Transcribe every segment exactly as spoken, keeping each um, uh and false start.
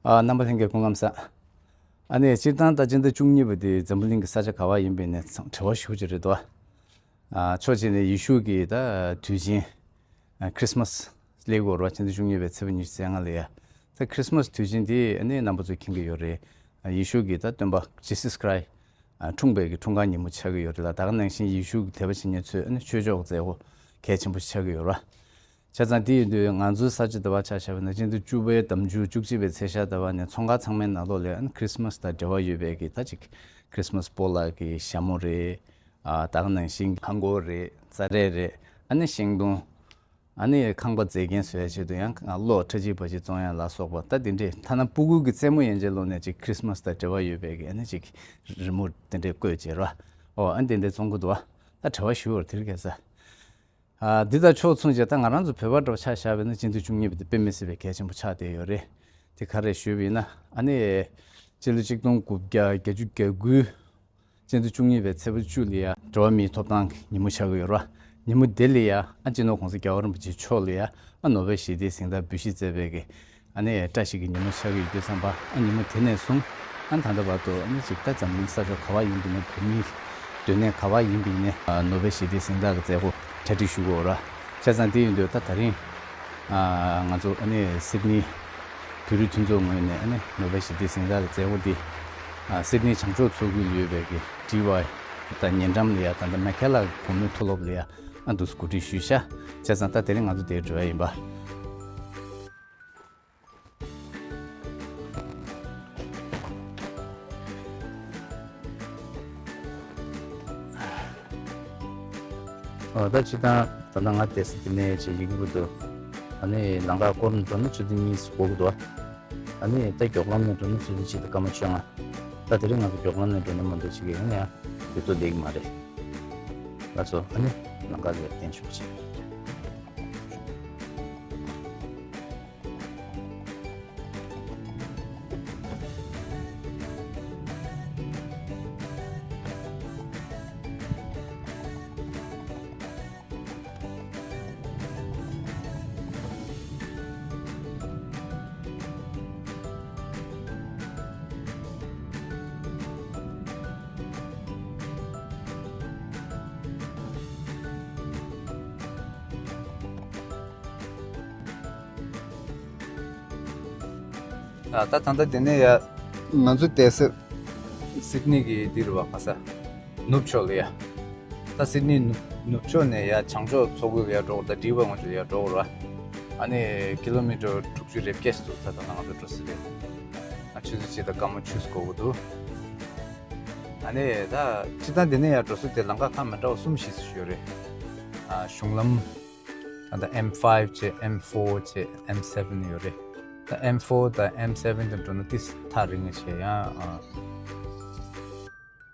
ཨ། རྣམ་པ་ལྷན་རྒྱས་སྐུ་ཁམས་བཟང་། ཨ་ནི་སྤྱིར་བཏང་ད་སྤྱི་ཟླ་བཅུ་གཉིས་པ་དེ་འཛམ་བུ་གླིང་གི་ས་ཆ་ག་བ་ཡིན་པའི་ནས་བྲེལ་བ་ཞེ་པོ་ཅིག་རེད་འདུག་ཨ། ཕྱོགས་གཅིག་ནས་ཡེ་ཤུ་གི་ད་དུས་ཆེན། ཨ། ཁྲིས་མས་སླེབས་ཀྱི་ཡོད་རེད་བ། སྤྱི་ཟླ་བཅུ་གཉིས་པའི་ཚེས་པ་ཉི་ཤུ་རྩ་ལྔ་ལ་ཡ། ད་ཁྲིས་མས་དུས་ཆེན་དེ་ཨ་ནི་རྣམ་པ་ཚོས་མཁྱེན་གྱི་ཡོད་རེད། ཨ། ཡེ་ཤུ་གི་ད་སྟོན་པ་Jesus Christ། ཨ། འཁྲུངས་པའི་གི་འཁྲུངས་སྐར་ཉིན་མོ་ཆགས་ཀྱི་ཡོད་རེད་ལ། ད་ག་ནང་བཞིན་ཡེ་ཤུ་གི་དད་པ་བྱེད་མཁན་ཚོས་ཨ་ནི་ཆོས་ཕྱོགས་མཛད་སྒོ་གལ་ཆེན་པོ་ཆགས་ཀྱི་ཡོད་རེད་བ། བྱས་ཙང་དེ་ཡིན་དུས་ང་ཚོའི་ས་ཆ་འདི་བ་ཆ་བཞག་པ་ན་སྤྱི་ཟླ་བཅུ་པའི་ཟླ་མཇུག་བཅུ་གཅིག་པའི་ཚེས་ཤར་ཟླ་བ་ནས་ཚོང་ཁང་ཚང་མའི་ནང་ལོགས་ལ་ཨ་ནི་ཁྲིས་མས་དང་འབྲེལ་བ་ཡོད་པའི་གི་ད་ཅིག་ཁྲིས་མས་སྤོ་ལགས་ཀྱི་ཞྭ་མོ་རེད། ཨ། ད་ག་ནང་བཞིན་ཧ་གོ་རེད། ཙ་རས་རེད། ཨ་ནི་ཤིང་སྡོང་། ཨ་ནི་ཁང་པ་མཛེས་རྒྱན་བཟོ་ཡ་ཆེད་དུ་ཡང་གློག་ཁྲ་ཆིལ་བ་ཆིལ་བཙོང་ཡ་ལ་སོགས་པ་ད་དེ་འདྲས། ཐ་ན་སྤུ་གུ་གི་རྩེད་མོ་ཡན་ཆད་ལོག་ནས་ཅིག་ཁྲིས་མས་དང་འབྲེལ་བ་ཡོད་པའི་གི་ཨ་ནི་ཅིག་རི་མོ་དེ་འདྲས་བཀོད་བྱས་ར། ཨོ། ཨ་ནི་དེ་འདྲས་བཙོང་གི་འདུག་བ། ད་བྲེལ་བ་ཞུ་བར་དེར་གས་ས། ཨ། འདི་དང་ཕྱོགས་མཚུངས་བྱས་ད་ང་རང་ཚོ་བོད་པ་འདྲ་བ་ཆ་བཞག་པ་ན་སྤྱི་ཟླ་བཅུ་གཉིས་པ་དེ་དཔེ་མི་སྲིད་པའི་གལ་ཆེན་པོ་ཆགས་བསྡད་ཡོད་རེད། དེ་ག་རེ་ཞུས་པ་ཡིན་ན། ཨ་ནི་སྤྱི་ལོ་ཆིག་སྟོང་དགུ་བརྒྱ་བརྒྱད་ཅུ་གྱ་དགུ་སྤྱི་ཟླ་བཅུ་གཉིས་པའི་ཚེས་པ་བཅུ་ལ་ཡ་འགྲོ་བ་མིའི་ཐོབ་ཐང་གི་ཉིན་མོ་ཆགས་ཀྱི་ཡོད་རེད་བ། ཉིན་མོ་དེ་ལ་ཡ་ཨ་སྤྱི་ནོར་༸གོང་ས་༸རྒྱལ་བ་རིན་པོ་ཆེ་མཆོག་ལ་ཡ་ཨ་ནོ་བེལ་ཞི་བདེའི་གཟེངས་རྟགས་འབུལ་བཞེས་མཛད་པའི་གི་ཨ་ནི་བཀྲ་ཤིས་ཀྱི་ཉིན་མོ་ཆགས་ཀྱི་ཡོད་དུས་ཙམ་པ། ཨ་ཉིན་མོ་དེ་ནས་བཟུང་ཨ་ད་ལྟ་བར་དུ་ཨ་ནི་ཅིག་ད་འཛམ་གླིང་ས་ཕྱོགས་ག་བ་ཡིན་པ་ཡིན་ནའི་བོད་མིའི་སྡོད་གནས་ག་བ་ཡིན་པ་ཡིན་ནའི་ནོ་བེལ་ཞི་བདེའི་གཟེངས་རྟགས་ཀྱི་མཛད་སྒོ་གྲ་སྒྲིག་ཞུ་དགོས་ར། བྱས་ཙང་དེ་ཡིན་དུས་ད་ད་རིང་ང་ཚོ་ཨ་ནི་སིད་ནི་བོད་རིགས་མཐུན་ཚོགས་ངོས་ནས་ཨ་ནི་ནོ་བེལ་ཞི་བདེའི་གཟེངས་རྟགས་ཀྱི་མཛད་སྒོ་འདི་སིད་ནི་བྱང་ཕྱོགས་མཚོ་ཁུལ་ཡོད་པའི་གི་ཌི་ཝའི་དང་ཉེ་འགྲམ་ལ་ཡ། ད་ལྟ་མེ་ཁེ་ལ་གོང་མའི་མཐོ་སློབ་ལ་ཡ་ཨ་འདུག་གོ་སྒྲིག་ཞུས་ཤག་བྱས་ཙང་ད་དེ་རིང་ང་ཚོ་དེར་འགྲོ་ཡ་ཡིན་པ། ཨོ། ད་སྤྱིར་བཏང་ད་ལྟ་ང་བསྡད་ས་དེ་ནས་ཅིག་ཡི་གེ་བུ་དུ། ཨ་ནི་ལམ་ཁ་སྐོར་ནས་འགྲོ་ན་ཆུ་ཚོད་གཉིས་འགོར་གི་འདུག་ཨ་ནི་ད་མགྱོགས་ལམ་ནས་འགྲོ་ན་ཆུ་ཚོད་གཅིག་དང་སྐར་མ་བཅོ་ལྔ། ད་དེ་རིང་ང་ཚོ་མགྱོགས་ལམ་ནས་འགྲོ་ན་མ་གཏོགས་ཅིག་ཡང་ཡང་དུས་ཚོད་ལེགས་མ་རེད། ལགས་སོ། ཨ་ནི་ལམ་ཁ་ལ་བརྟན་ཆོག་ཅིག་ཨ། ད་ད་ལྟ་དེ་ནས་ཡ་ང་ཚོ་བསྡད་ས་སིད་ནི་གི་འདི་རུ་བ་ཕ་ས་ནུབ་ཕྱོགས་ལ་ཡ། ད་སིད་ནི་ནུབ་ནུབ་ཕྱོགས་ནས་ཡ་བྱང་ཕྱོགས་མཚོ་ཁུལ་ལ་ཡ་འགྲོ་དགོས། ད་ཌི་ཝའི་ངོས་ལ་ཡ་འགྲོ་དགོས་ར། ཨ་ནི་ཀི་ལོ་མི་ཊར་དྲུག་ཅུ་རེ་བརྒྱད་ཙམ་འདུག་ད་ད་ང་ཚོ་འགྲོ་ས་རེད། ཨ། ཆུ་ཚོད་གཅིག་དང་སྐར་མ་བཅུ་འགོར་གི་འདུག་ཨ་ནི་ད་སྤྱིར་བཏང་དེ་ནས་ཡ་འགྲོ་ས་དེ་ལམ་ཁ་ཁག་མི་འདྲ་བ་གསུམ་བཞི་ཙམ་ཡོད་རེད། ཨ། གཞུང་ལམ། ད་ལྟ་ཨེམ་ཕའིབ་བྱས། ཨེམ་ཕོར་བྱས། ཨེམ་སེ་ཝེན་ཡོད་རེད། ད་ཨེམ་ཕོར་དང་ཨེམ་སེ་ཝེན་དེ་འགྲོ་ན་ཏིས་ཐག་རིང་ངེ་བྱས་ཡང་། ཨ།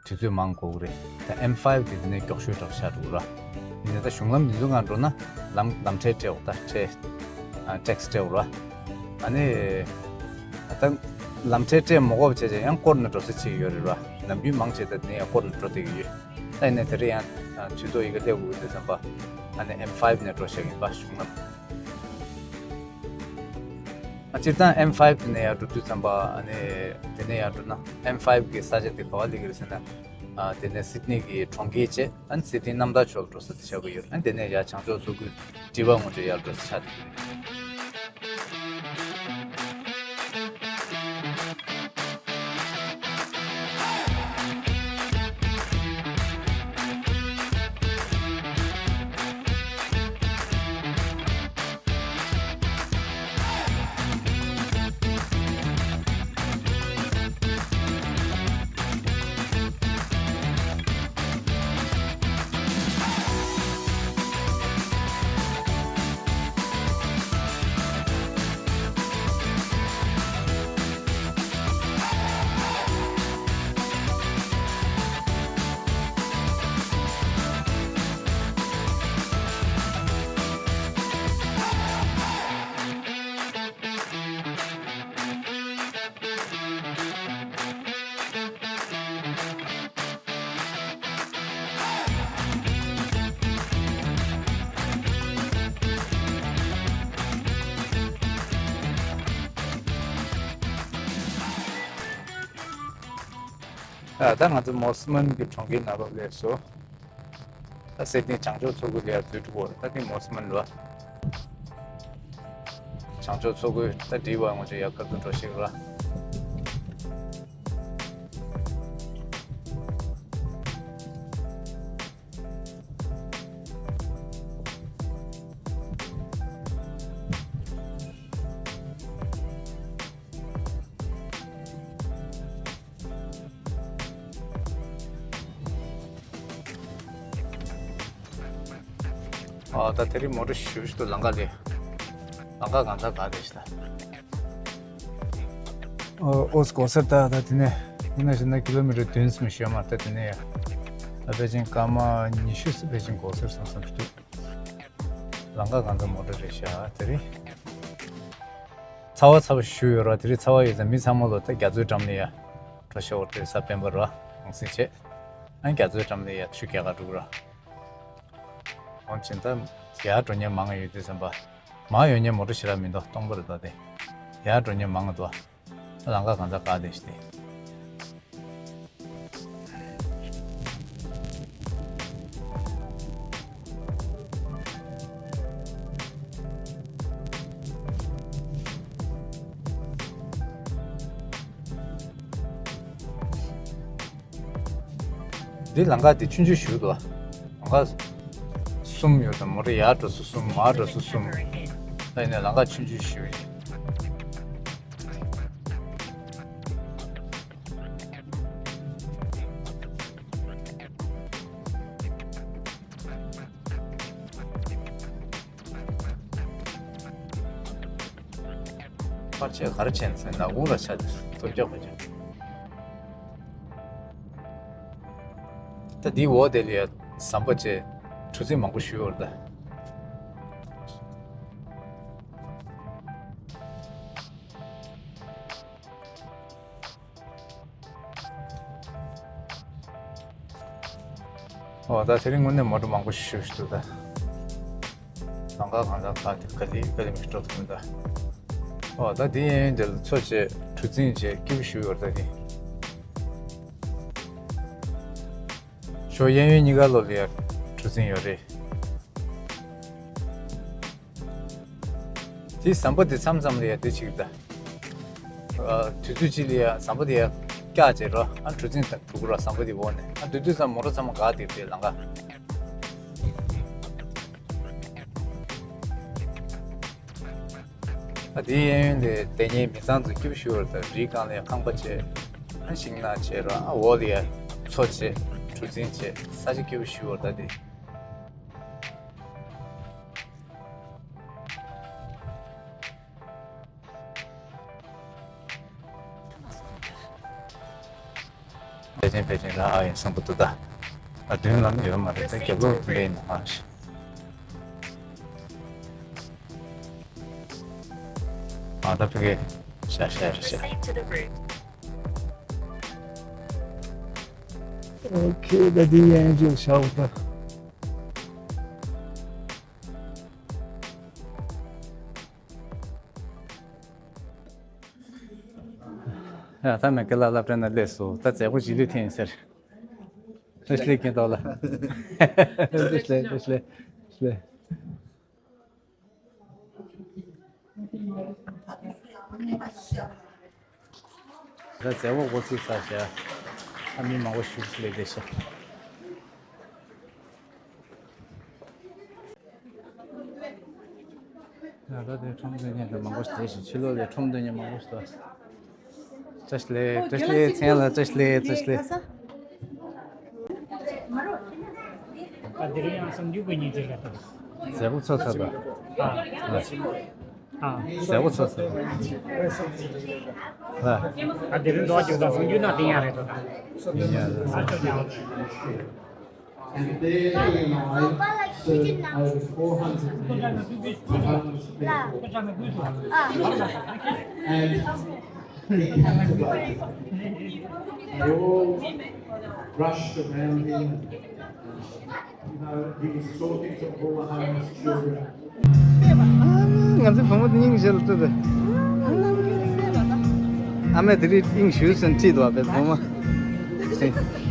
དུས་ཚོད་མང་འགོར་གི་རེད། ད་ཨེམ་ཕའིབ་དེ་དེ་ནས་མགྱོགས་ཤོས་འདྲ་པོ་ཆགས་འགྲོ་གི་ར། ཡིན་ནའི་ད་གཞུང་ལམ་འདི་ཚོའི་སྒང་འགྲོ་ན་ལམ་ལམ་ཁྲལ་སྤྲད་འོ། ད་ཁྲལ། ཨ། ཊེག་སི་སྤྲད་འོ་ར། ཨ་ནི་ད་ལམ་ཁྲལ་སྤྲད་མ་དགོས་པ་བྱས་བྱས་ཡང་སྐོར་ནས་འགྲོ་ས་ཅིག་ཡོད་རེད་ར། ནམ་རྒྱུན་མང་ཆེ་ད་དེ་ནས་ཡང་སྐོར་ནས་འགྲོ་བསྡད་ཀྱི་ཡོད། ད་ཡིན་ནའི་དེ་རིང་ཡང་དུས་ཐོག་ཡི་གེ་སླེབས་དགོས་ཀྱི་དུས་ཙམ་པ། ཨ་ནི་ཨེམ་ཕའིབ་ནས་འགྲོ་བཞག་གི་ཡིན་པ། གཞུང་ལམ། ཨ། སྤྱིར་བཏང་ཨེམ་ཕའིབ་དེ་ནས་ཡར་འགྲོ་དུས་ཙམ་པ། ཨ་ནི་དེ་ནས་ཡར་འགྲོ་ན་ཨེམ་ཕའིབ་གི་ས་ཆ་དེ་ག་པར་སླེབས་ཀྱི་རེད་ཟེར་ན། ཨ། དེ་ནས་སིད་ནི་གི་གྲོང་ཁྱེར་བྱས། ཨ་ནི་སིད་ནི་གནམ་བདག་ཕྱོགས་ལ་འགྲོ་ས་དེ་ཆགས་ཀྱི་ཡོད། ཨ་ནི་དེ་ནས་ཡར་བྱང་ཕྱོགས་མཚོ་ཁུལ་ཌི་ཝའི་ངོས་ལ་ཡར་འགྲོ་ས་ཆགས་བསྡད་ཀྱི་རེད། ད་ང་ཚོ་མོ་སི་མན་གྱི་གྲོང་ཁྱེར་ནང་ལོགས་སླེབས་སོང་། ད་སེ་ཏིང་བྱང་ཕྱོགས་མཚོ་ཁུག་ལ་ཡར་འཛུལ་འགྲོ་གི་ཡོད་རེད། ད་འདི་མོ་སི་མན་རེད། བྱང་ཕྱོགས་མཚོ་ཁུག་ད་འདི་བར་ང་ཚོ་ཡར་ཁ་ཐུག་འགྲོ་ཤེས་ར། ཨ། ད་དེ་རིང་མོ་ཊ་ཞུ་ཞུ་ལམ་ཁ་ལ། ལམ་ཁ་གང་ཚ་ག་དེ་ཤི་ད། ཨོ་ཨོ་སྐོར་སར་ད་ད་དེ་ནས་དེ་ནས་ཤི་ན་ཀི་ལོ་མི་ཊར་བདུན་ཙམ་ཞོན་མ་ད་དེ་ནས་ཡ། ད་པེ་ཅིང་སྐར་མ་ཉི་ཤུ་ཙམ་པེ་ཅིང་སྐོར་སར་སོང་ཙམ་ཞིག་འདུག་ལམ་ཁ་གང་ཚ་མོ་ཊ་རེད་ཤག་དེ་རིང་། ཚ་བ་ཚ་བ་ཞུ་ཡོད་ར། དེ་རིང་ཚ་བ་ཡོད་ཙང་མི་ཚང་མ་ལོ་ད་རྒྱ་མཚོའི་འགྲམ་ལ་ཡ། འགྲོ་ཤོག་དེ་ས་སྤེན་པ་ར་གུང་སེང་བྱས། ཨ་རྒྱ་མཚོའི་འགྲམ་ལ་ཡ་ཆུ་རྒྱག་ག་འགྲོ་གི་ར། འོན་ཅིང་ད་ཡར་འགྲོ་མཁན་མང་ང་ཡོད་དུས་ཙམ་པ། མར་ཡོང་མཁན་མོ་ཊ་ཞེ་དྲག་མི་འདུག་སྟོང་པ་རེད་ད་དེ། ཡར་འགྲོ་མཁན་མང་ང་འདུག་ལམ་ཁ་གང་ཚ་ག་དེ་ཤི་སྟེ། འདི་ལམ་ཁ་འདི་ཆུང་ཆུང་ཞིག་འདུག་ལམ་ཁ་གསུམ་ཡོད་དང་མོ་ཊ་ཡར་འགྲོ་ས་གསུམ་མར་འགྲོ་ས་གསུམ། ད་ཡིན་ནའི་ལམ་ཁ་ཆུང་ཆུང་ཞིག་ཡིན། ཕར་ཆེ་གར་ཆེན་ཟེར་ན་དགུང་ལ་ཆ་ཐུབ་ཀྱག་པ་ཅན། ད་འདིའི་འོག་དེ་ལ་ཡ་ཟམ་པ་བཅས་གྲུ་གཟིངས་མང་པོ་ཞིག་ཡོད་རེད་ད། ཨོ་ད་དེ་རིང་དངོས་གནས་མོ་ཊ་མང་པོ་ཞིག་ཞུ་ཞུ་འདུག་ད། ལམ་ཁ་གང་ལ་ག་དེ་ག་ལི་ག་ལི་མི་འགྲོ་ཐུབ་མི་འདུག་ཨོ་ད་དེ་གཡས་གཡོན་དེ་ལ་མཚོ་བྱས་གྲུ་གཟིངས་བྱས་སྐྱིད་པོ་ཞིག་ཡོད་རེད་ད་དེ། ཞོ་གཡས་གཡོན་གཉིས་ཀ་ལོ་ལ་ཡ་གྲུ་གཟིངས་ཡོད་རེད། དེ་ཟམ་པ་དེ་མཚམས་མཚམས་ལ་ཡ་དེ་ཅིག་ད། ཨ། དུས་ཚོད་ཅིག་ལ་ཡ་ཟམ་པ་དེ་ཡ་བཀྱག་བྱས་རོ། ཨ་གྲུ་གཟིངས་དང་གྲུ་གུ་ར་ཟམ་པ་དེ་འོག་ནས་ཨ་དུས་དུས་ཙམ་མོ་ཊ་ཚང་མ་འགག་དེ་དེ་ལམ་ཁ། ཨ་དེའི་གཡས་གཡོན་དེ་དེ་ཉིན་མི་ཚང་ཚོ་སྐྱིད་པོ་ཞུ་བར་དང་རིའི་སྒང་ལ་ཡ་ཁང་པ་བྱས། ཨ་ཤིང་ནགས་བྱས་རོ། ཨ་འོག་ལ་ཡ་མཚོ་བྱས་གྲུ་གཟིངས་བྱས་ས་ཆ་སྐྱིད་པོ་ཞུ་བར་ད་དེ། ཕལ་ཆེན་ཕལ་ཆེན་རང་ཨ་ཡིན་བསམ་པ་འདུག་ད། ཨ་མདུན་ལམ་ཡོད་མ་རེད་ད་རྒྱབ་ལོགས་ལ་ཡིན་ཨ་ཤི། ཨ་ད་ཕ་གི་ཤ་ཤ་རེད་ཤ། ཨོ་ཁེ་ད་འདི་ཡན་ཅིག་ཤ་འུ་ད། ཡ་ད་མེ་ཀེ་ལ་སློབ་གྲྭ་ནང་སླེབས་སོང་། ད་མཛེས་པོ་ཞིག་ལུས་ཐེན་ཟེར། བཀྲ་ཤིས་བདེ་ལེགས་ཀྱི་ཐོག་ལ། བཀྲ་ཤིས་བདེ་ལེགས། བཀྲ་ཤིས་བདེ་ལེགས། བཀྲ་ཤིས་བདེ་ལེགས། ད་མཛེས་པོ་འགོ་ཚུགས་ཚར་ཤག་ཨ་མི་མང་པོ་ཞིག་སླེབས་བསྡད་ཤག་ད་ལྟ་དེ་ཁྲོམ་སྟོན་མཁན་དེ་མང་པོ་ཞིག་བསྡད་ཤག་ཕྱི་ལོགས་ལ་ཁྲོམ་སྟོན་མཁན་མང་པོ་ཞིག་འདུག་བཀྲ་ཤིས་བདེ་ལེགས། བཀྲ་ཤིས་བདེ་ལེགས། མཚན་ལ་བཀྲ་ཤིས་བདེ་ལེགས། བཀྲ་ཤིས་བདེ་ལེགས། ཨ་དེ་རིང་ཡང་གསར་འགྱུར་གྱི་ཉིན་ཅིག་རེད་དོ། མཛེས་པོ་ཚོ་ཚ་པ། ཨ། ཨ། མཛེས་པོ་ཚོ་ཚ་པ། ཨ། ཨ་དེ་རིང་འགྲོ་རྒྱུ་དང་གསར་འགྱུར་ནང་བསྟན་ཡག་རེད་དོ། ཡིན་ཡ་རེད། ཨ་ཅོ་ཉག And there in life served over four hundred years, one hundred people, and he came to God. They all rushed around him. And, you know, he was talking to all the homeless children. ང་ཚོའི་བུ་མོ་དེ་སྙིང་རྗེ་ལ་ལྟོས་ཏེ། ཨ་མས་དེ་རིང་དབྱིངས་ཞུས་ཟིན་ཁྲིད་དོ་བའི་བུ་མོ། ཟེར།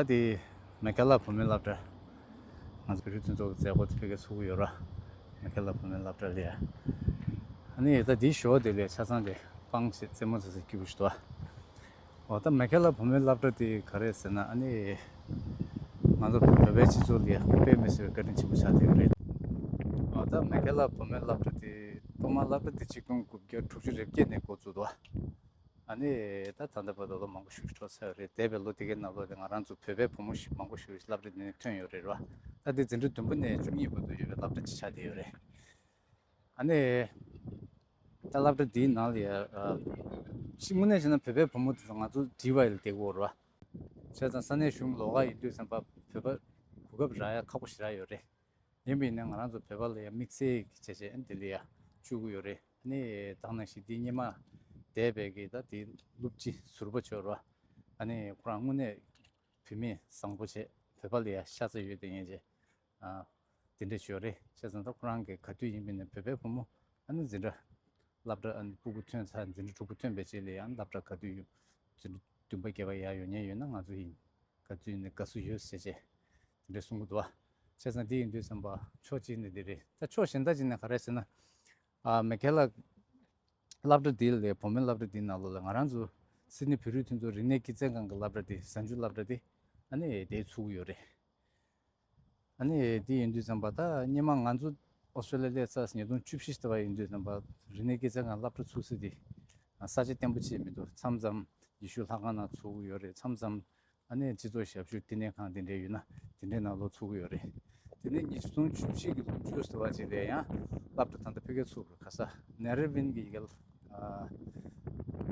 ད་དེ་མེ་ཁེ་ལ་བུ་མོའི་སློབ་གྲྭ། ང་ཚོ་བོད་རིགས་མཐུན་ཚོགས་ཀྱི་མཛད་སྒོ་དེ་ཕ་གིར་ཚུགས་ཀྱི་ཡོད་ར། མེ་ཁེ་ལ་བུ་མོའི་སློབ་གྲྭ་ལ་ཡ། ཨ་ནི་ད་དེའི་ཞོར་དེ་ལ་ཆ་ཚང་དེ་སྤང་བྱས་རྩེད་མོ་རྩེ་ས་སྐྱིད་པོ་ཞིག་འདུག་ཨ། འོ་ད་མེ་ཁེ་ལ་བུ་མོའི་སློབ་གྲྭ་དེ་ག་རེ་ཟེར་ན། ཨ་ནི་ང་ཚོ་བོད་པའི་སྤྱི་ཚོགས་ལ་ཡ་དཔེ་མི་སྲིད་པའི་བཀའ་དྲིན་ཆེན་པོ་ཆགས་བསྡད་ཡོད་རེད། འོ་ད་མེ་ཁེ་ལ་བུ་མོའི་སློབ་གྲྭ་དེ་ཐོག་མར་སློབ་གྲྭ་དེ་ཆིག་སྟོང་དགུ་བརྒྱ་དྲུག་ཅུ་རེ་བརྒྱད་ནས་འགོ་བཙུགས་འདུག་ཨ། ཨ་ནི་ད་ད་ལྟ་བར་དུ་ལོ་མང་པོ་ཞིག་འགྲོ་ཚར་ཡོད་རེད། འདས་པའི་ལོ་དེ་གའི་ནང་ལོགས་ལ་ང་རང་ཚོ་བོད་པའི་བུ་མོ་ཞིག་མང་པོ་ཞིག་སློབ་གྲྭ་འདི་ནས་ཐོན་ཡོད་རེད་བ། ད་འདི་འཛིན་གྲྭ་བདུན་པ་ནས་བཅུ་གཉིས་བར་དུ་ཡོད་པའི་སློབ་གྲྭ་ཅིག་ཆགས་བསྡད་ཡོད་རེད། ཨ་ནི་ད་སློབ་གྲྭ་འདིའི་ནང་ལ་ཡ་ཨ་ཅིག་དངོས་གནས་བྱས་ན་བོད་པའི་བུ་མོ་དེ་ཚོ་ང་ཚོ་བྲིས་པ་ཡིན་བསྡད་ཀྱི་ཡོད་རེད་བ། བྱས་ཙང་ས་གནས་གཞུང་ལོགས་ཀ་ཡིན་དུས་ཙམ་པ་བོད་པ་གོ་སྐབས་རག་ཡ་ཁག་པོ་ཞེ་དྲག་ཡོད་རེད། ཡིན་པ་ཡིན་ན་ང་རང་ཚོ་བོད་པ་ལ་ཡང་དམིགས་བསལ་གྱི་བྱས་བྱས་ཨ་ནི་དེ་ལ་ཡ་བཅུག་གི་ཡོད་རེད། ཨ་ནི་ད་ནང་བཞིན་འདི་སྔོན་མ་འདས་པའི་གི་ད་དེ་སློབ་སྤྱི་ཟུར་པ་ཅིག་ཡོད་རེད་བ། ཨ་ནི་ཁོ་རང་དངོས་གནས་བུད་མེད་བཟང་པོ་བྱས། བོད་པ་ལ་ཡ་ཤ་ཚ་ཡོད་དེ་ངེས་བྱས། ཨ་དེ་འདྲ་ཅིག་ཡོད་རེད། བྱས་ཙང་ད་ཁོ་རང་གི་ག་དུས་ཡིན་པ་ཡིན་ན་བོད་པའི་བུ་མོ་ཨ་ནི་འཛིན་གྲྭ་སློབ་གྲྭ་ཨ་ནི་ཕྲུ་གུ་ཐོན་ཚར། འཛིན་གྲྭ་དྲུག་པ་ཐོན་པའི་རྗེས་ལ་ཡང་སློབ་གྲྭ་ག་དུས་ཡོད། འཛིན་གྲྭ་བདུན་པ་བརྒྱད་པ་ཡར་ཡོང་མཁན་ཡོད་ན་ང་ཚོ་ཡིན། ག་དུས་ནས་དགའ་བསུ་ཡོད་ཟེར་བྱས་དེ་འདྲ་གསུང་གི་འདུག་བ། བྱས་ཙང་འདི་ཡིན་དུས་ཙམ་པ་ཕྱོགས་གཅིག་ནས་འདི་རེད། ད་ཕྱོགས་གཞན་དག་ཅིག་ནས་ག་རེ་ཟེར་ན། ཨ་མེ་ཁེ་ལ་སློབ་གྲྭ་འདི་ལ་བུ་མོའི་སློབ་གྲྭ་འདིའི་ནང་ལོགས་ལ་ང་རང་ཚོ་སིད་ནི་བོད་རིགས་མཐུན་ཚོགས་རིག་གནས་སྐྱེད་སྲིང་ཁང་གི་སློབ་གྲྭ་འདི་གཟའ་མཇུག་སློབ་གྲྭ་འདི་ཨ་ནི་དེ་ཚུགས་ཀྱི་ཡོད་རེད། ཨ་ནི་དེ་ཡིན་དུས་ཙམ་པ་ད་སྔོན་མ་ང་ཚོ་ཨོ་སི་ཀྲོ་ལི་ཡ་སླེབས་ཚར་ཉིས་སྟོང་བཅུ་བཞི་ལྟ་བུ་ཡིན་དུས་ཙམ་པ་རིག་གནས་སྐྱེད་སྲིང་ཁང་སློབ་གྲྭ་ཚུགས་ས་དེ་ས་ཆ་བརྟན་པོ་ཅིག་མི་འདུག་མཚམས་མཚམས་ཡེ་ཤུ་ལྷ་ཁང་ནང་ཚུགས་ཀྱི་ཡོད་རེད། མཚམས་མཚམས་ཨ་ནི་སྤྱི་ཚོགས་ཞབས་ཞུ་བསྟི་གནས་ཁང་དེ་འདྲ་ཡོད་ན་དེ་འདྲའི་ནང་ལོགས་ཚུགས་ཀྱི་ཡོད་རེད། དེ་ནས་ཉིས་སྟོང་བཅུ་གཅིག་གི་ལོ་མཇུག་ཟེར་བ་ཅིག་ལ་ཡང་སློབ་གྲྭ་ད་ལྟ་ཕ་གིར་ཚུགས་པ་རེད། ག་ས་ནེ་རི་ཝིན་གྱི་ཡི་གེ་ཨ་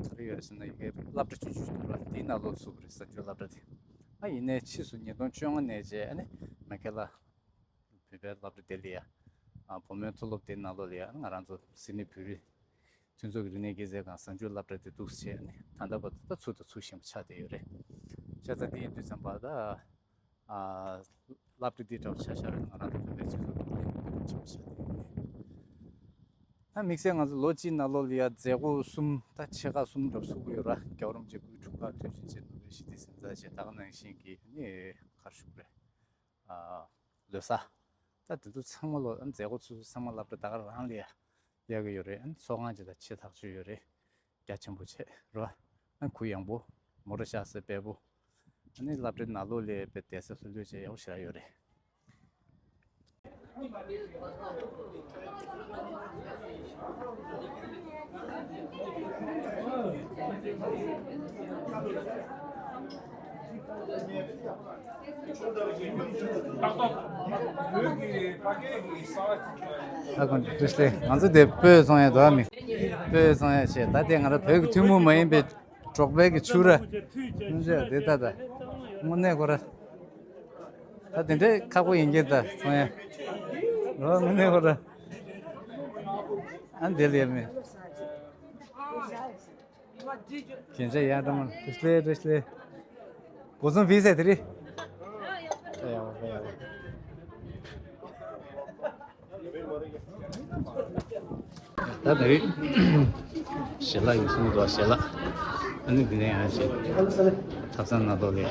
ག་རེ་ཡོད་རེད་ཟེར་ན་ཡི་གེ་སློབ་གྲྭ་ཆུང་ཆུང་ཞིག་འདུག་ར། དེའི་ནང་ལོགས་ཚུགས་པ་རེད། གཟའ་མཇུག་སློབ་གྲྭ་དེ། ཨ་ཡིན་ནའི་ཕྱིས་སུ་ཉིས་སྟོང་བཅོ་ལྔ་ནས་བྱས་ཨ་ནི་མེ་ཁེ་ལ་བོད་པའི་སློབ་གྲྭ་དེ་ལ་ཡ་ཨ་བུ་མོའི་མཐོ་སློབ་དེའི་ནང་ལོགས་ལ་ཡ་ང་རང་ཚོ་སིད་ནི་བོད་རིགས་མཐུན་ཚོགས་ཀྱི་རིག་གནས་སྐྱེད་སྲིང་ཁང་གཟའ་མཇུག་སློབ་གྲྭ་དེ་འདུག་ཟེར་ནས་ད་ལྟ་བར་དུ་ད་ཚུགས་དང་ཚུགས་བཞིན་པ་ཆགས་བསྡད་ཡོད་རེད། བྱས་ཙང་དེ་ཡིན་དུས་ཙམ་པ་ད་ཨ་སློབ་གྲྭ་འདི་འདྲ་བ་ཆ་བཞག་པ་ཡིན་ན་ང་རང་ཚོ་བོད་པའི་སྤྱི་ཚོགས་ཀྱི་ལས་འགན་ཆེན་པོ་ཆགས་བསྡད་ཡོད་རེད། ད་དམིགས་བསལ་ང་ཚོ་ལོ་གཅིག་ནང་ལོགས་ལ་ཡ་མཛད་སྒོ་གསུམ་ད་ཆེ་ཁག་གསུམ་འདྲ་བ་ཚུགས་ཀྱི་ཡོད་ར། རྒྱལ་བ་རིན་པོ་ཆེའི་སྐུའི་འཁྲུངས་སྐར་དུས་ཆེན་བྱས། ནོ་བེལ་ཞི་བདེའི་གཟེངས་རྟགས་བྱས། ད་ག་ནང་བཞིན་གྱི་ནི་ག་རེ་ཞུ་དགོས་རེད། ཨ་ལོ་གསར། ད་དེ་ཚོ་ཚང་མ་ལོ་མཛད་སྒོ་ཚོ་ཚང་མ་སློབ་གྲྭ་ད་ག་རང་ལ་ཡ་ཡག་གི་ཡོད་རེད། ཨ་ནི་ཚོགས་ཁང་ཅིག་ལ་ཆེ་ཐག་ཆོད་ཡོད་རེད། རྒྱ་ཆེན་པོ་བྱས་རེད་བ། ཨ་གུ་ཡངས་པོ། མོ་ཊ་བཞག་ས་དཔེ་པོ། ཨ་ནི་སློབ་གྲྭའི་ནང་ལོགས་ལ་དཔེ་བསྡད་ས་ལྷོད་ལྷོད་བྱས་ཡག་པོ་ཞེ་དྲག་ཡོད་རེད། ཨ་ཁོང་བཀྲ་ཤིས་བདེ་ལེགས། ང་ཚོ་དེ་སྤོས་བཙོང་ཡ་འདུག་ཨ། མི་སྤོས་བཙོང་ཡ་བྱས། ད་དེ་ང་རང་བོད་ཀྱི་ཐུན་མོང་མ་ཡིན་པའི་འབྲོག་པའི་གི་ཕྱུར་ར། ཨུམ་ཅག་དེ་ད་ད་དངོས་གནས་ཁོ་ར། ད་དེ་འདྲའི་ཁག་པོ་ཡིན་གྱི་ད་བཙོང་ཡ། རོ་དངོས་གནས་ཁོ་ར། ཨ་འདི་ལ་ཡ་མི། རྒྱན་ཆ་ཡར་འགྲོ་མ། བཀྲ་ཤིས་བདེ་ལེགས། བཀྲ་ཤིས་བདེ་ལེགས། སྒོ་ཚང་བིས་ཟེར་དེ་རེད། ཨ་ཡག་པོ་ཡག་པོ། ད་དེ་རིང་ཞལ་ལག་ཡོད་གསུང་གི་འདུག་ཞལ་ལག་ཨ་ནི་འདི་ནས་ཡང་ཞིག་ཐབ་ཚང་ནང་ལོགས་ལ་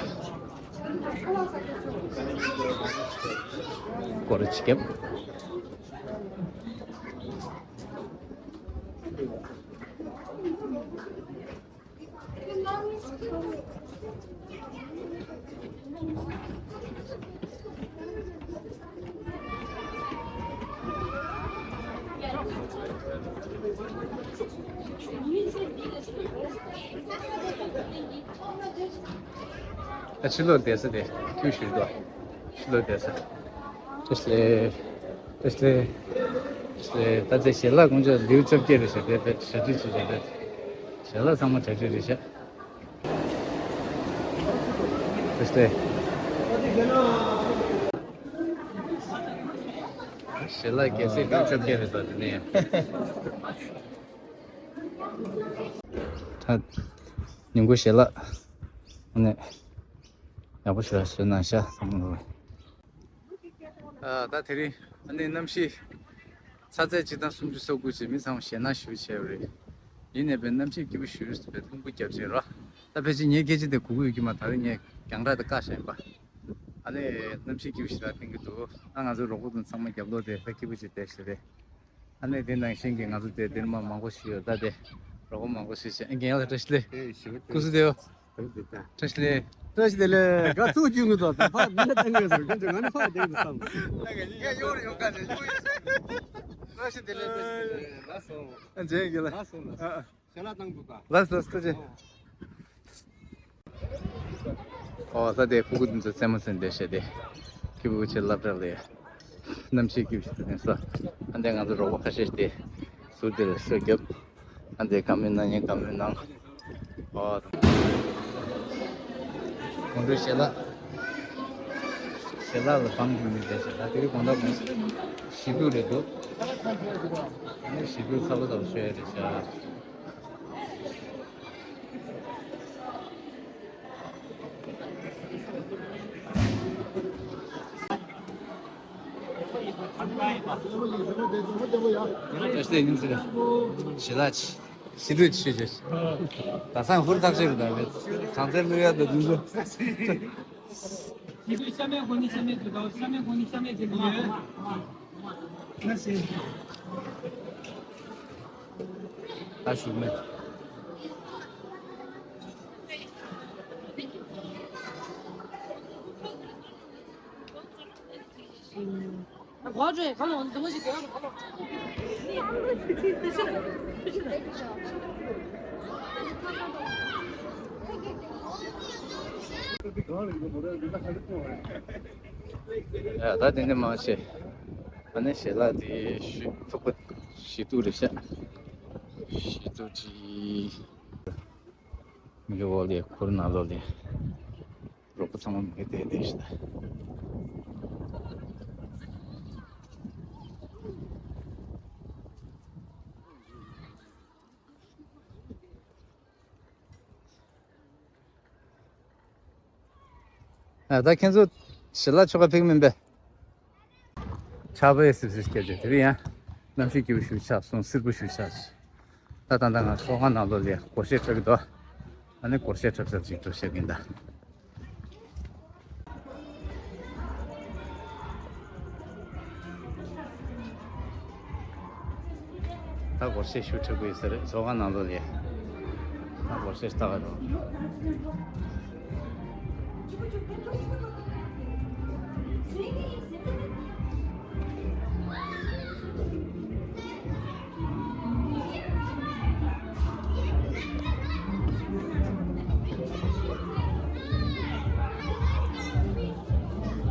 སྐོར་ར་ཅིག་བརྒྱབ། ཨ་ཕྱི་ལོགས་བསྡད་ས་དེ་ཐུགས་ཞུས་དོ། ཕྱི་ལོགས་བསྡད་ས། བཀྲ་ཤིས་བདེ་ལེགས། བཀྲ་ཤིས་བདེ་ལེགས། བཀྲ་ཤིས་བདེ་ལེགས། ད་ལྟ་ཞལ་ལག་དཀོན་མཆོག་ལེའུ་བཅོ་བརྒྱད་རེད་ཤག་དེ་དཔེ་གྲ་སྒྲིག་བྱེད་བྱེད་དེ། ཞལ་ལག་ཚང་མ་གྲ་སྒྲིག་རེད་ཤག་བཀྲ་ཤིས་བདེ་ལེགས། ཞལ་ལག་གལ་སྲིད་ལེའུ་བཅོ་བརྒྱད་རེད་ད་དེ་ནས། ད་ཉིན་གུང་ཞལ་ལག་ཨ་ནི་ཡག་པོ་ཞེ་དྲག་བཟོས་གནང་ཤག་བསམ་བློ། ཨ་ད་དེ་རིང་ཨ་ནི་གནམ་གཤིས་ཚ་ཚད་སྤྱིར་བཏང་སུམ་ཅུ་སོ་དགུ་ཅིག་མི་ཚང་མ་ཞེད་སྣང་ཞེ་པོ་བྱས་པ་རེད། ཡིན་ནའི་བས་གནམ་གཤིས་སྐྱིད་པོ་ཞེ་པོ་ཅིག་རླུང་བུ་རྒྱབ་བྱས་རོ། ད་ཕལ་ཆེར་ངའི་སྐད་ཆ་དེ་གོ་གི་ཡོད་ཀྱི་མ་རེད། ད་རེས་ངས་རྒྱང་བསྒྲགས་དེ་བཀག་བཞག་ཡིན་པ། ཨ་ནི་གནམ་གཤིས་སྐྱིད་པོ་ཞེ་དྲག་བསྟན་གྱི་འདུག་ཨ་ང་ཚོའི་རོགས་པ་དང་ཚང་མ་རྒྱབ་ལོགས་དེ་ད་སྐྱིད་པོ་ཅིག་བསྡད་བཞག་རེད། ཨ་ནི་དེ་ནང་བཞིན་གྱི་ང་ཚོ་དེ་འདིར་མ་མང་པོ་ཞིག་ཡོད། ད་དེ་རོགས་པ་མང་པོ་ཞིག་བྱས། ཨ་རྒན་ལགས་བཀྲ་ཤིས་བདེ་ལེགས། ཨེ་ཞེ་པོ་སྐུ་གཟུགས་བདེ་པོ། བདེ་པོ་བདེ་པོ། བཀྲ་ཤིས་བདེ་ལེགས། བཀྲ་ཤིས་བདེ་ལེགས། དགའ་ཚུགས་རྒྱུ་ངུ་དོ། ད་ཕར་མི་ལ་བསྟན་དགོས་ཟེར། ཁྱོད་ཚོ་ང་ནི་ཕར་བསྟན་དགོས་བསམ། ད་ངས་ཡོང་རེ་ཡོང་ག་ཟེར་ཡོང་། བཀྲ་ཤིས་བདེ་ལེགས། བཀྲ་ཤིས་བདེ་ལེགས། ལགས་སོ། ཨ་མཇལ་གི་ལ། ལགས་སོ་ལགས་སོ། ཨ་ཨ། ཞལ་ལག་བཏང་འདུག་ག། ལགས་སོ། ཐུགས་རྗེ་ཆེ། ཨོ་ད་དེ་ཕྲུ་གུ་འདི་ཚོ་རྩེད་མོ་རྩེ་བསྡད་བཞག་དེ། ཁྱེད་ཕྲུ་གུ་ཆེ་སློབ་གྲྭ་ལ་ཡ། གནམ་གཤིས་སྐྱིད་པོ་ཞིག་ཏུ་ནས་སོ། ཨ་འདས་ང་ཚོ་རོགས་པ་ཁ་ཤས་ཤིག་དེ་ཟུར་དེ་ལ་ཤོ་རྒྱབ། ཨ་འདས་བཀའ་མོལ་གནང་མཁན་བཀའ་མོལ་གནང་། ཨོ། དགོང་དྲོའི་ཞལ་ལག་ཞལ་ལག་ལ་བང་བརྒྱུད་ནས་བསྡད་བཞག་ད་དེ་རིང་དགོང་དག་དགོང་། ཞི་དུས་རེད་འདུག་ཨ་ནི་ཞི་དུས་ཚ་པོ་ཚ་པོ་ཤོར་ཡ་རེད་ཤག་བཀྲ་ཤིས་བདེ་ལེགས། ཞི་ལགས་ཞི་དུས་ཆུ་ཆུ། ད་སང་ཧུར་ཐག་ཆོད་རེད། ད་གྲངས་ཚད་བླུག་ཡ་ད་དུང་ཚོ། ཞི་དུས་ཤ་མེད་གོ་ནི་ཤ་མེད་དུ་དང་ཤ་མེད་གོ་ནི་ཤ་མེད་དེ་མི་ཡོད། ན་སེ། ད་ཞུགས་མེད། ཡ་ད་དེ་འདྲ་མང་ཆེ། ཨ་ནི་ཞལ་ལག་དེ་ཞུ་ཐུག་པ་ཞི་དུས་རེད་ཤག་ཞི་དུས་ཀྱི་མི་གི་འོག་ལས་ཁུར་ནང་ལོགས་ལས། རོགས་པ་ཚང་མ་མི་དེ་དེ་ཞིག་ད། ཨ་ད་ཁྱེད་ཚོ་ཞལ་ལག་ཆོ་ག་ཕེག་མིན་པས། ཆར་པ་ཡེ་སིབ་སིབ་སྐྱེས་ཏེ་དེ་རིང་ཡང་གནམ་གཤིས་སྐྱིད་པོ་ཞིག་ཆགས་སོང་། བསིལ་པོ་ཞིག་ཆགས་སོང་། ད་ད་ད་ང་ཚོགས་ཁང་ནང་ལོགས་ལ་སྒོར་གཞས་འཁྲབ་ཀྱི་འདུག་ཨ་ནི་སྒོར་གཞས་འཁྲབ་འཁྲབ་ཅིག་འགྲོ་བཤད་ཀྱིན་གདའ། ད་སྒོར་གཞས་ཞུ་འཁྲབ་ཀྱི་ཡོད་ས་རེད། ཚོགས་ཁང་ནང་ལོགས་ལ་ཡ། ད་སྒོར་གཞས་ལྟ་ག་རོགས།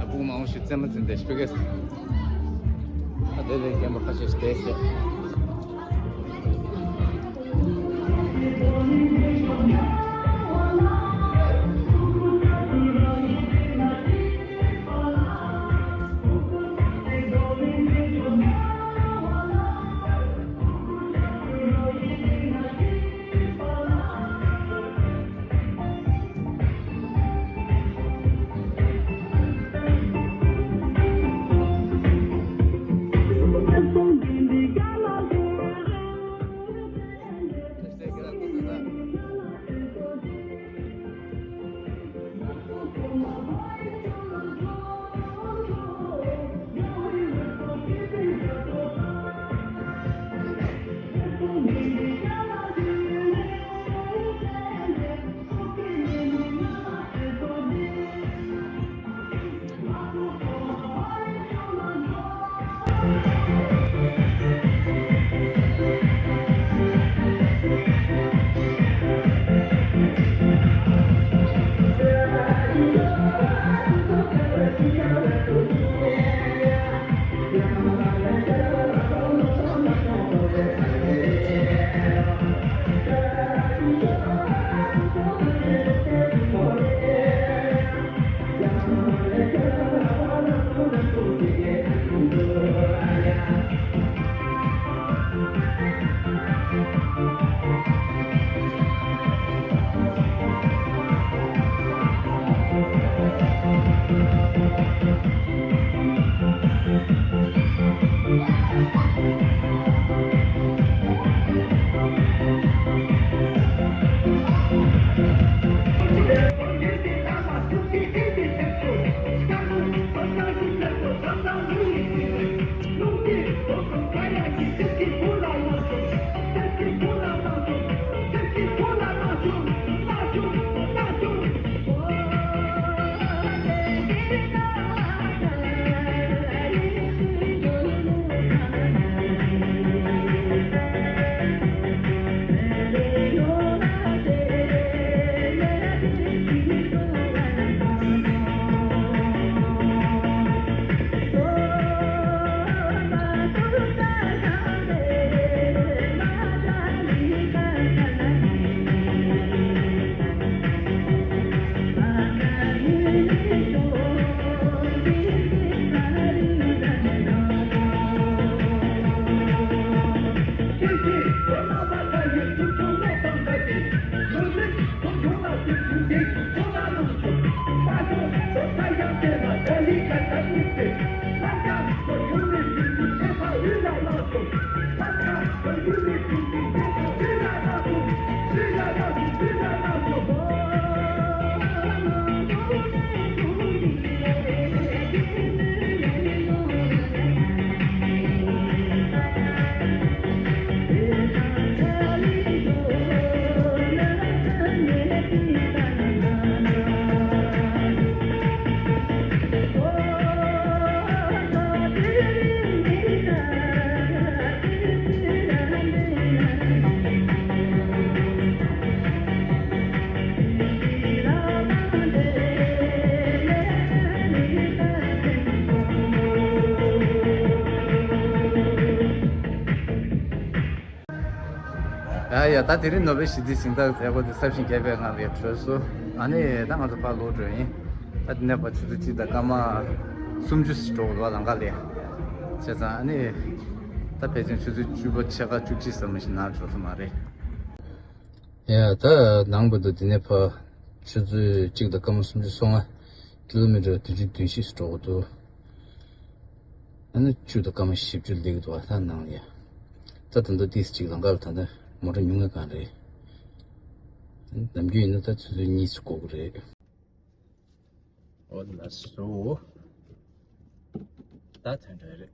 ཕྲུ་གུ་མང་པོ་ཞིག་རྩེད་མོ་རྩེ་བསྡད་ཤག་ཨ་དེ་ལས་རྒན་པ་ཁ་ཤས་ཤིག་བསྡད་ཤག་ཡ་ཡ། ད་དེ་རིང་ནོ་བེལ་ཞི་བདེའི་གཟེངས་རྟགས་མཛད་སྒོ་དེ་གཟའ་ཞིང་རྒྱས་པའི་ངང་ལ་གྲོལ་སོང་། ཨ་ནི་ད་ང་ཚོ་ཕར་ལོག་འགྲོ་ཡིན། ད་དེ་ནས་ཕར་ཆུ་ཚོད་གཅིག་དང་སྐར་མ་སུམ་ཅུ་ཞིག་འགྲོ་དགོས་འདུག་ལམ་ཁ་ལ། བྱས་ཙང་ཨ་ནི་ད་ཕལ་ཆེར་ཆུ་ཚོད་བཅུ་པ་ཕྱེད་ཀ་བཅུ་གཅིག་ཙམ་ཞིག་ནང་འགྲོ་ས་མ་རེད། ཡ། ད་ནངས་པ་དང་དེ་ནས་ཕར་ཆུ་ཚོད་གཅིག་དང་སྐར་མ་སུམ་ཅུ་སོ་ལྔ། ཀི་ལོ་མི་ཊར་བདུན་ཅུ་དོན་བཞི་ཞིག་འགྲོ་དགོས་འདུག་ཨ་ནི་བཅུ་དང་སྐར་མ་བཞི་བཅུ་སླེབས་ཀྱི་འདུག་ད་ནང་ལ་ཡ། ད་ད་ལྟ་ཏིས་གཅིག་ལམ་ཁ་ལ་ད་ལྟ་མོ་ཊ་ཉུང་ངུ་གང་རེད། ནམ་རྒྱུན་ཡིན་ན་ད་ཆུ་ཚོད་གཉིས་ཙམ་འགོར་གྱི་རེད། འོ་ལགས་སོ། ད་ཐོན་འགྲོ་རེད།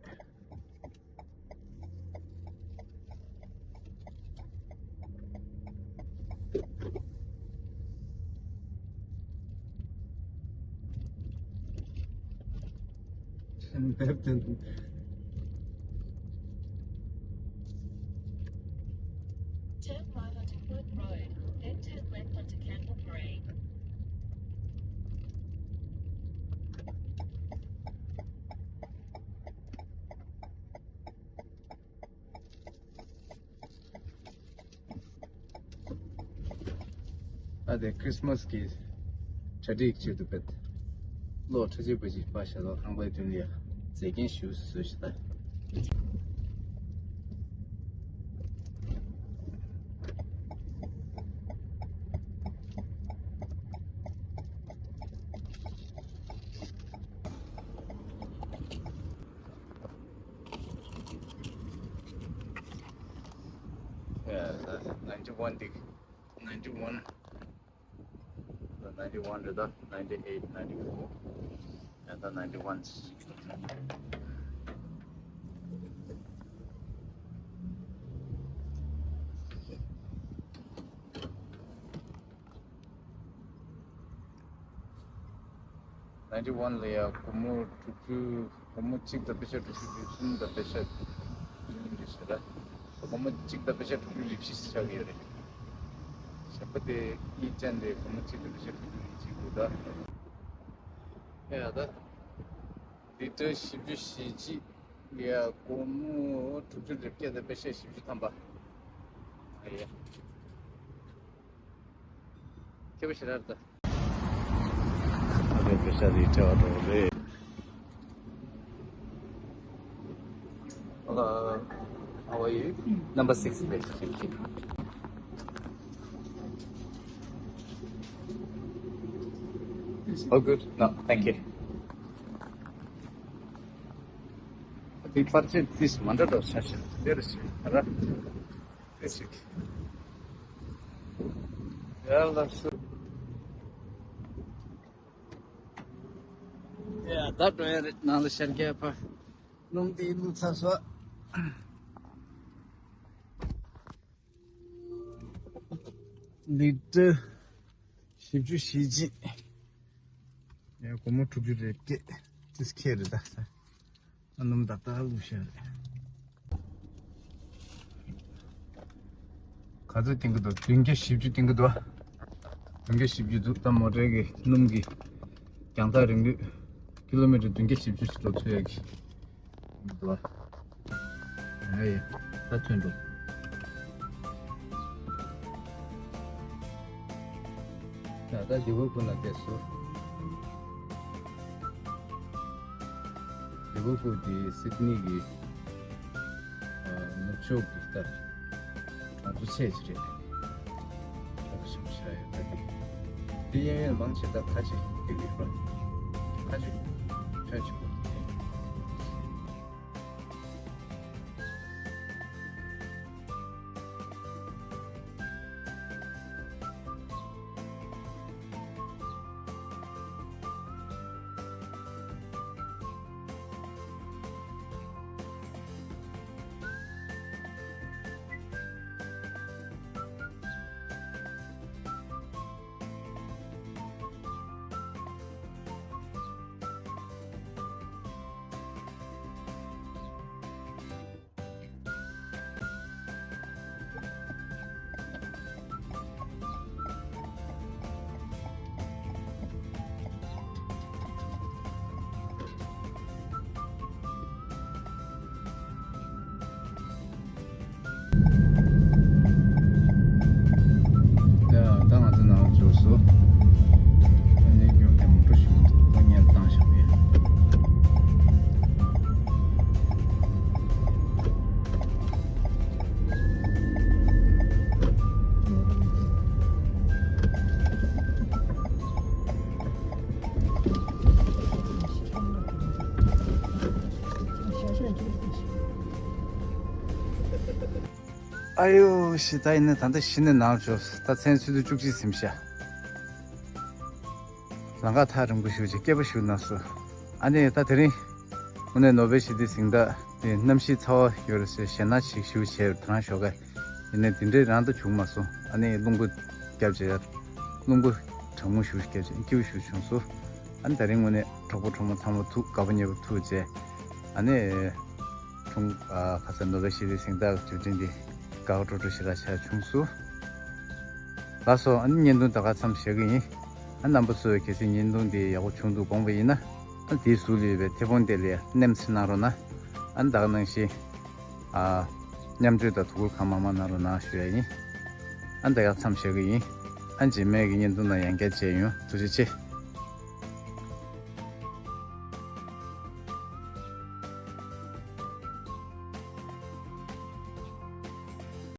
Turn right onto Wood Road, then turn left onto Campbell Parade. ད་དེ་ཁྲིས་མས་ཀྱི་གྲ་སྒྲིག་ཆེད་དུ་བེད། གློག་ཁྲ་ཆིལ་པོ་ཅིག་ཕར་ཞལ་ལག་ཁང་པའི་མདུན་ལ་ཡ་མཛེས་རྒྱན་ཞུ་བཟོས་ཤིག་ད། Yeah, the ninety-one, the ninety-one, the ninety-one to the ninety-eight, ninety-four, and the ninety-one. Ninety-one ལ་ཡ་སྒོར་མོ་དྲུག་ཅུ། སྒོར་མོ་གཅིག་དང་པེ་ཤ་དྲུག་ཅུ་རེ་གསུམ་དང་པེ་ཤ་རེ་བཞི་ལ། སྒོར་མོ་གཅིག་དང་པེ་ཤ་དྲུག་ཅུ་རེ་བཞི་ཆགས་ཀྱི་ཡོད་རེད། ཞག་པོ་དེ་གཉིས་ཅན་དེ་སྒོར་མོ་གཅིག་དང་པེ་ཤ་དྲུག་ཅུ་རེ་གཅིག་འདུག་ད། ཡ་ད། ལི་ཊར་བཞི་བཅུ་ཞེ་གཅིག་ལ་ཡ་སྒོར་མོ་དྲུག་ཅུ་རེ་བརྒྱད་དང་པེ་ཤ་བཞི་བཅུ་ཐམ་པ། ཨ་ཡ། ཁྱད་པར་ཞེ་དྲག་རེད་ད། ཨ་ཕའི་པེ་ཤ་དེ་སྤྲད་པར་འགྲོ་གི་རེད། Hello, how are you? Number six, please. Thank you. Oh, good. No, thank you. དེ་པར་ཆས་ཕིས་མ་འདྲ་འདྲ་ཆ་ཤས་དེ་རེད་ཤག་ར། དེ་ཞིག་ཡར་ལ་སུ། ཡ་ད་འགྲོ་ཡ་རེད། ནང་ལ་ཤར་རྒྱག་པ། སྣུམ་དེ་བླུགས་ཚར་སོང་། ལི་ཊར་བཞི་བཅུ་ཞེ་གཅིག་ཡ་སྒོར་མོ་དྲུག་ཅུ་རེ་བརྒྱད། ཏིས་ཁེ་རེད་ད། ཨ་སྣུམ་ཏག་ཏག་བླུགས་ཤག་རེད། ག་ཚོད་བཏིང་གི་འདུག་བདུན་བརྒྱ་བཞི་བཅུ་བཏིང་གི་འདུག་བདུན་བརྒྱ་བཞི་བཅུ་འདུག་ད་མོ་ཊའི་གི་སྣུམ་གི་རྒྱང་ཐག་རིང་ལོས་ཀི་ལོ་མི་ཊར་བདུན་བརྒྱ་བཞི་བཅུ་ཞིག་འགྲོ་ཐུབ་ཡ་གི་འདུག་ཨ་ཡེ། ད་ཐོན་འགྲོ། ད་ད་ལི་ཝར་པུལ་ལ་བསྡད་སོང་། ལི་ཝར་པུལ་དེ་སིད་ནི་གི་ཨ་ནུབ་ཕྱོགས་ཀྱི་ད་གྲོང་ཚོ་ཆེ་ཆེ་རེད། ཡོད་ད་དེ། དེ་གཡས་གཡོན་མང་ཆེ་ད་ཁ་ཅིག་སྟེར་གི་ཡོད་རེད། ཁ་ཅིག་ཕོན་ཆེན་པོ་དེ། ཡ། ད་ང་ཚོ་ནང་ལ་འབྱོར་སོང་། ཨ་ནི་རྒྱུག་གི་མོ་ཊ་ཞིག་འདུག་ཁོ་གཉེར་བཏང་བཞག་པ་ཡིན། ཨ་ཡོ་ཞེ། ད་ཡིན་ན་ད་ལྟ་གཞི་ནས་ནང་ལ་འབྱོར། ད་མཚན་ཆུ་ཚོད་བཅུ་གཅིག་ཟིན་ཤག་ལམ་ཁ་ཐག་རིང་པོ་ཞེ་པོ་ཅིག་སྐྱིད་པོ་ཞེ་པོ་གནང་སོང་། ཨ་ནི་ད་དེ་རིང་དངོས་གནས་ནོ་བེལ་ཞི་བདེའི་གཟེངས་རྟགས་དེ་གནམ་གཤིས་ཚ་བ་ཡོད་རེད་ཟེར་ཞེད་སྣང་ཞིག་ཞེ་པོ་བྱས་རེད། དེ་རང་ཞོགས་ཀས། ཡིན་ནའི་དེ་འདྲའི་རང་ད་བྱུང་མ་སོང་། ཨ་ནི་རླུང་བུ་བརྒྱབ་བྱས། རླུང་བུ་གྲང་མོ་ཞེ་པོ་བརྒྱབ་བྱས་སྐྱིད་པོ་ཞེ་པོ་བྱུང་སོང་། ཨ་ནི་དེ་རིང་དངོས་གནས་གྲོགས་པོ་གྲོགས་མོ་ཚང་མ་ཐུག་དགའ་པོ་ཉེ་པོ་ཐུག་བྱས། ཨ་ནི། ཁྲུང་། ཨ། ཁ་སང་ནོ་བེལ་ཞི་བདེའི་གཟེངས་རྟགས་ཀྱི་དུས་དྲན་འདི་དགའ་པོ་སྤྲོ་སྤྲོ་ཞེ་དྲག་ཆགས་བྱུང་སོང་། ལགས་སོ། ཨ་ནི་བརྙན་ཐུང་ད་ག་མཚམས་བཞག་གི་ཡིན། ཨ། རྣམ་པ་ཚོས་གལ་སྲིད་བརྙན་ཐུང་འདི་ཡག་པོ་བྱུང་འདུག་དགོངས་པ་ཡིན་ན། ཨ། དེའི་ཟུར་ལ་ཡོད་པའི་མཐེ་བོང་དེ་ལ་མནན་ཚུར་གནང་རོགས་གནང་། ཨ་ནི་ད་ག་ནང་བཞིན། ཨ། མཉམ་སྤྱོད་དང་དོ་ཁུར་གང་མང་མང་གནང་རོགས་གནང་ཞུ་ཡ་ཡིན། ཨ་ནི་ད་ག་མཚམས་བཞག་གི་ཡིན། ཨ་ནི་རྗེས་མའི་གི་བརྙན་ཐུང་ནང་ཡང་བསྐྱར་མཇལ་ཡོང་། ཐུགས་རྗེ་ཆེ།